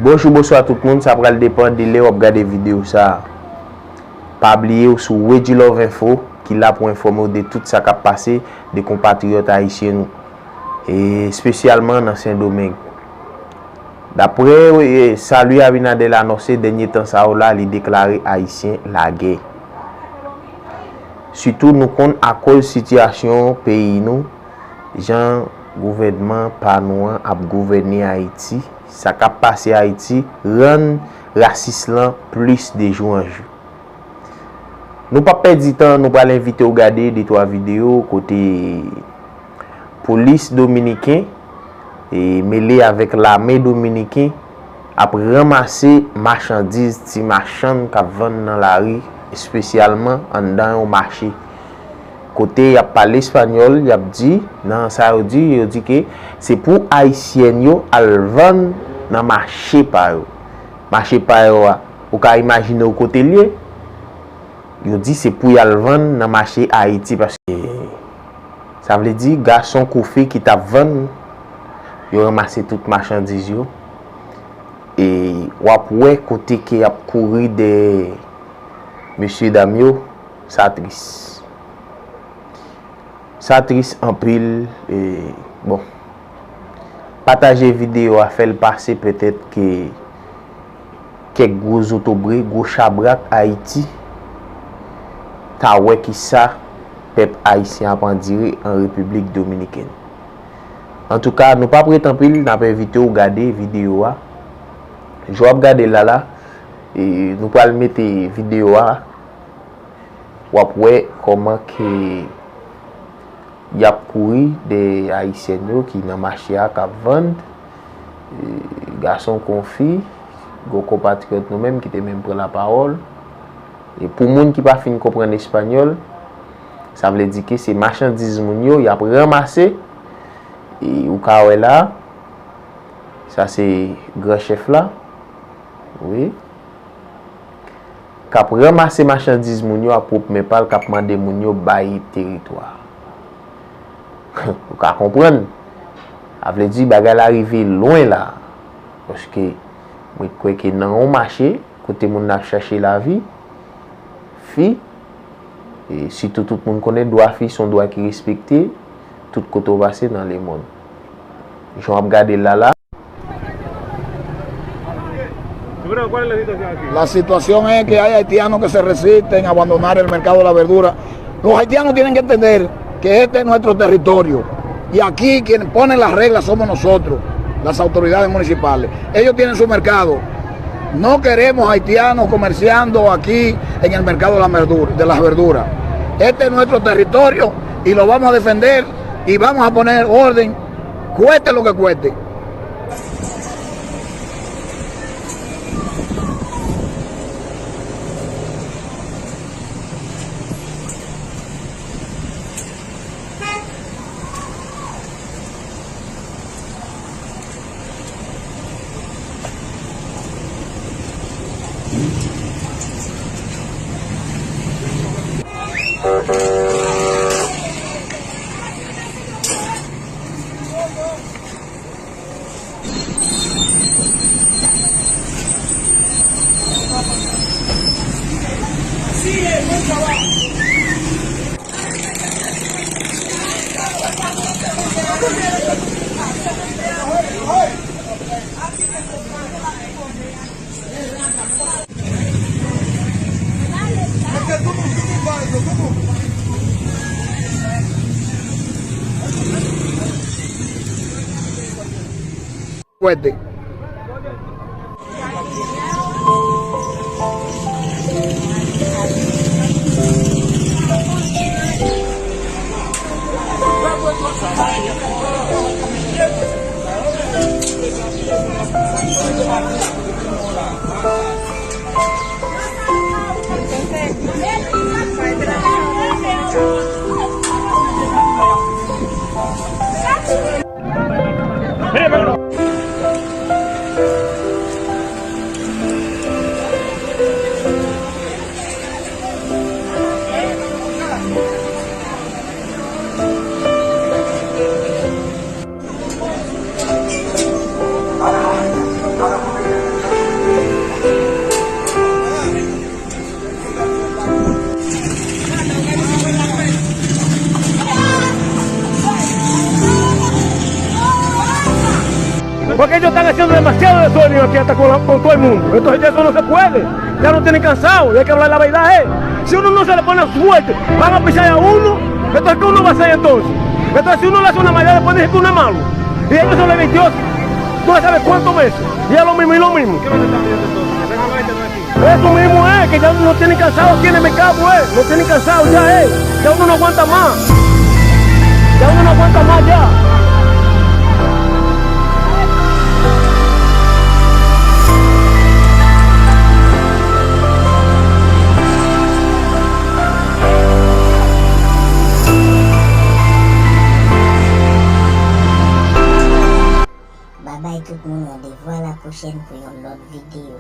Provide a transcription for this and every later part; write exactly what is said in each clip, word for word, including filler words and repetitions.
Bonjou, bonswa tout moun, sa pral depann de lè w ap gade videyo sa a. Pa bliye w sou Wedjilove Info ki la pou enfòme w de tout sa k ap pase de konpatriyòt ayisyen nou, e espesyalman nan Sendomeng. Daprè, e, sa Luis Abinader anonse dènye tan sa yo la, li deklare Ayisyen lagè. Sitou nou konn akoz sitiyasyon peyi nou, jan gouvènman pa nou an ap gouvène Ayiti, sa k ap pase Ayiti rann rasis lan plis de jou an jou. Nou p ap pèdi tan, nou pral envite w gade de twa videyo kote polis dominiken, e, mele avèk lame dominiken ap ranmase machandiz ti machann k ap vann nan lari, espesyalman anndan yon mache. Kote y ap pale espanyòl, y ap di, nan sa yo di, yo di ke se pou ayisyèn yo al vann nan mache pa yo. Mache pa yo a, ou ka imajine w kote l ye? Yo di se pou y al vann nan mache Ayiti, paske sa vle di gason kou fi ki t ap vann, yo ranmase tout machandiz yo. E w ap wè kote ke y ap kouri dèyè mesyedam yo, sa tris. Sa tris anpil, e, bon. Pataje videyo a, fè l pase, petèt ke kèk gwo zotobre, gwo chabrak Ayiti ta wè kisa pèp ayisyen ap andire an Repiblik Dominikèn. Antouka, nou p ap ret anpil, n ap envite w gade videyo a. Jan w ap gade l la la, e, nou pral mete videyo a, w ap wè kòman ke y ap kouri dèyè ayisyèn yo ki nan mache a k ap vann, e, gason kon fi, gwo konpatriyòt nou menm ki te menm pran lapawòl. E pou moun ki pa fin konprann espanyòl, sa vle di ke se machandiz moun yo, y ap ranmase, e ou ka wè la, sa se gran chèf la, wi, k ap ranmase machandiz moun yo a pwòp men pa l, k ap mande moun yo bay teritwa. Ou ka konprann. Sa vle di bagay la rive lwen la. Paske mwen kwè ke nan yon mache, kote moun nan ap chache lavi, fi, e sitou tout moun konnen dwa fi se yon dwa ki respekte tout kote w pase nan lemonn. Jan w ap gade l la la. La situación es que hay haitianos que se resisten a abandonar el mercado de la verdura. Los haitianos tienen que entender que este es nuestro territorio y aquí quienes ponen las reglas somos nosotros, las autoridades municipales. Ellos tienen su mercado. No queremos haitianos comerciando aquí en el mercado de la verdura, de las verduras. Este es nuestro territorio y lo vamos a defender y vamos a poner orden, cueste lo que cueste. Fuerte. Porque yo están haciendo demasiado desorden aquí, hasta con la, con todo el mundo. Entonces eso no se puede. Ya no tienen cansado, y hay que hablar la verdad, eh. Si uno no se le pone fuerte, van a pisar a uno, entonces ¿qué uno va a hacer entonces? Entonces si uno le hace una maldad, después dice que uno es malo. Y eso se lo he dicho, tú no sabes cuántos meses. Y es lo mismo y lo mismo. Eso mismo es, que ya uno no tiene cansado aquí en el mercado, eh. No tiene cansado ya, eh. Ya uno no aguanta más. Ya uno no aguanta más ya. Babay tout moun, randevou a la pwochèn pou yon lòt videyo.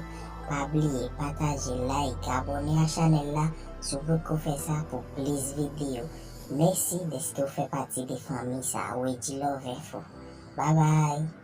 Pa bliye pataje, like, abòne a chanèl la si w potko fè sa pou plis videyo. Mèsi dèske w fè pati de fanmi sa a, Wedji Love Info. Babay!